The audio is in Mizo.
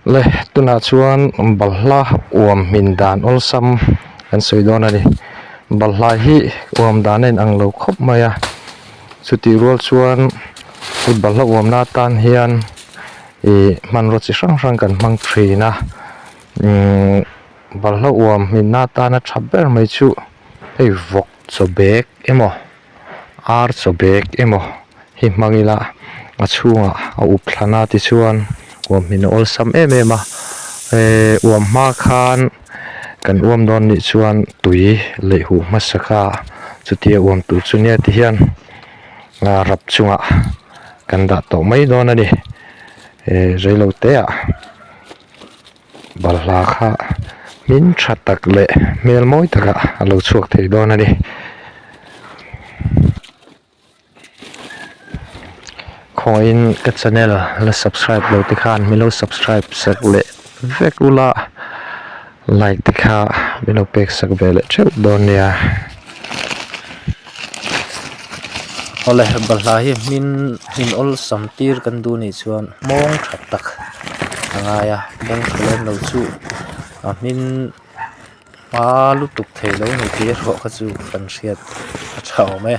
Le tunah chuan balhla uam hmin dan awlsam kan sawi dawn a ni balhla hi uam dan a inang lo khawp mai a chutih rual chuan hei balhla uamna atan hian ih hmanraw chi hrang hrang kan hmang thin a umm balhla uam hminna atana tha ber mai chu hei vawk chaw bag emaw. Ar chaw bag emaw hi hmang ila a chhungah a up thlan a tichuan uam hmin a awlsam em em a ehh uam hma khan kan uam dawn nih chuan tui leh huh hmasa kha chutia uam tur chu nia ti hian rap chungah kan dah tawh mai dawn a ni ehh reilo te ah. Balhla kha hmin tha tak leh hmel mawi takah a lo chhuak thei dawn a ni. Khawiin ka channel la subscribe lo te khan min lo subscribe sak leh vek ula like te kha min lo pek sak ve leh theuh dawn nia. Awle balhla hi hmin hmin awlsam tir kan duh nih chuan hmawng tha tak a ngai a hmawng tha lem lo chu a hmin hma lutuk thei lo ni tih erawh kha chu kan hriat a tha awm e.